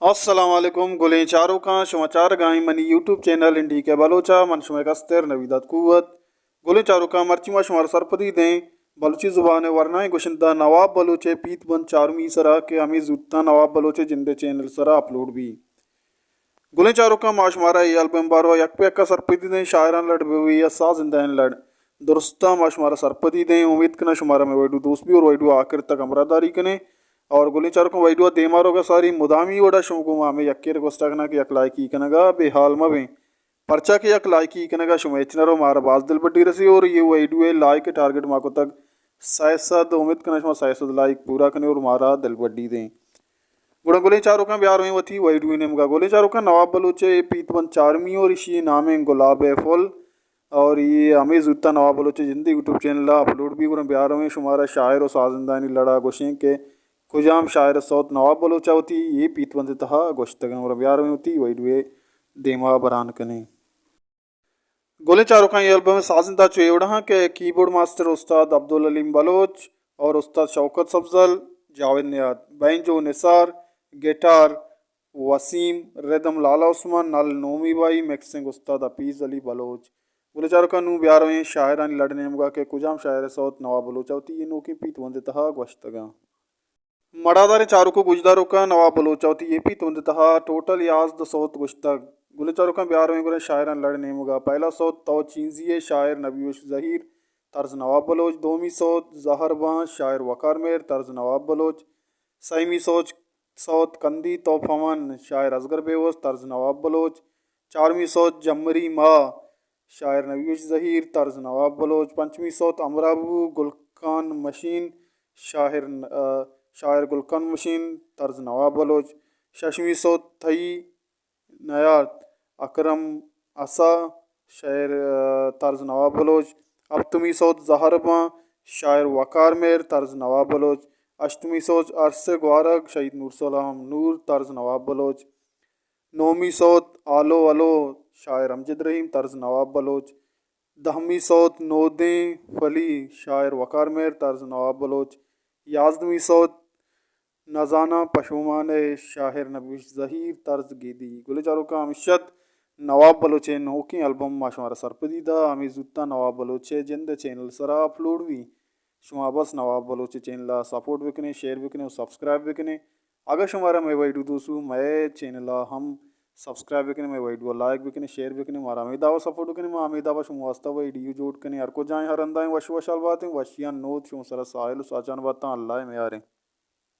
السلام علیکم گلیں چاروکاں، شما چارگائیں منی یوٹیوب چینل انڈی کے بلوچا، من شما کستر نویدات قوت۔ گلیں چاروکاں، مرچی ما شمارا سرپدی دیں بلوچی زبان ورنائیں گشندہ نواب بلوچ پیت بند چارمی سرا کہ ہمیں زوتاں نواب بلوچ جندے چینل سرا اپلوڈ بی۔ گلیں چاروکاں، ما شمارا اے البم باروا یک پہ یکا سرپدی دیں، شاعران لڑ بوی یا سازندہ لڑ، درستاں ما شمارا سرپدی دیں۔ امید کناں شمارا میں ویڈیو دوست بی اور ویڈیو آخر تک ہمراہ داری کنے۔ اور گلیں چاروکاں، ویڈیو دیما روگا ساری مدامی وڑا شما گوں ما ہمیں یکے ریکویسٹ کناں کہ یک لائکی کنگا بے حال مبیں، پرچا کہ یک لائکی کنگا شما ہچ نہ رو، مارا باز دلبڈی رسی اور یہ ویڈیو لائک ٹارگٹ ما کتگ سئے سد، امید کناں شما سئے سد لائک پورا کنے اور مارا دلبڈی دیں۔ گڑا گلیں چاروکاں، بیارویں وتی ویڈیو نیمگا۔ گلیں چاروکاں، نواب بلوچ پیت بند چارمی اور اشی نام گلاب پھل، اور یہ ہمیں زوتا نواب بلوچ جندے یوٹیوب چینل اپلوڈ بی۔ گڑا بیارویں شمارا شاعر و سازندانی لڑا گوشیں کہ کجام شاعر سوت نواب بلوچا وتی یہ پیت بند تہا گوشتگاں۔ گڑا بیارویں وتی ویڈیو دیما بران کنیں۔ گلیں چاروکاں، یہ البم سازندہ چو ایوڑا ہاں کہ کیبورڈ ماسٹر استاد عبدالعلیم بلوچ اور استاد شوکت سبزل، جاوید نیاد، بینجو نثار، گٹار وسیم، ردم لالا عثمان، نل نومی بائی، مکسنگ استاد حفیظ علی بلوچ۔ گلیں چاروکاں، نوں بیارویں شاعرانی لڑ نیمگا کہ کجام شاعر سوت نواب بلوچا وتی یہ نوکیں پیت بند تہا گوشتگاں۔ مڑاداریں چاروک و گوشداروکاں، نواب بلوچ وتی یہ پیت بند تہا ٹوٹل یازدہ سوت گوشتگ۔ گلیں چاروکاں، بیارویں گڑا شاعران لڑ نیمگا۔ پہلا سوت تو چینزی ہے، شاعر نبی بخش زہیر، طرز نواب بلوچ۔ دومی سوت زہر باں، شاعر وقار مہر، طرز نواب بلوچ۔ سیمی سوت، سوت کندی تو پھمن، شاعر اصغر بیوس، طرز نواب بلوچ۔ چارمی سوت جمری ما، شاعر نبی بخش زہیر، طرز نواب بلوچ۔ پنچمی سوت ہمراہ بو، گلکان مشین، شاعر، آ، شاعر گلکان مشین، طرز نواب بلوچ۔ ششمی سوت تئی نیارت، اکرم اسا، شاعر، آ، طرز نواب بلوچ۔ ہپتمی سوت زہر باں، شاعر وقار مہر، طرز نواب بلوچ۔ ہشتمی سوت ارس گوارگ، شہید نور سلام نور، طرز نواب بلوچ۔ نومی سوت آلو آلو، شاعر امجد رحیم، طرز نواب بلوچ۔ دہمی سوت نودیں پھلی، شاعر وقار مہر، طرز نواب بلوچ۔ یازدہمی سوت نزاناں پشومان ء، شاعر نبی بخش زہیر، طرز گیدی۔ گلیں چاروکاں، ہمیش ات نواب بلوچ ء نوکیں البم ما شمارا سرپدی دا، ہمے زوتاں نواب بلوچ ء جند ء چینل سرا اپلوڈ بی۔ شما بس نواب بلوچ چینل ء سپورٹ بکنیں، شیئر بکنیں و سبسکرائب بکنیں۔ اگاں شمارا مئے ویڈیو دوست بو، مئے چینل ء ہم سبسکرائب بکنیں، مئے ویڈیو ء لائک بکنیں، شیئر بکنیں، مارا ہمے دعوا سپورٹ بکنیں، ما ہمے دعوا شما واسطہ ویڈیو جوڑ کنیں۔ ہر کجائیں، ہر ہندائیں، وش وشحال باتیں، وشیاں نود شما سرا ساحل و ساچان باتاں، اللہ ء میاریں۔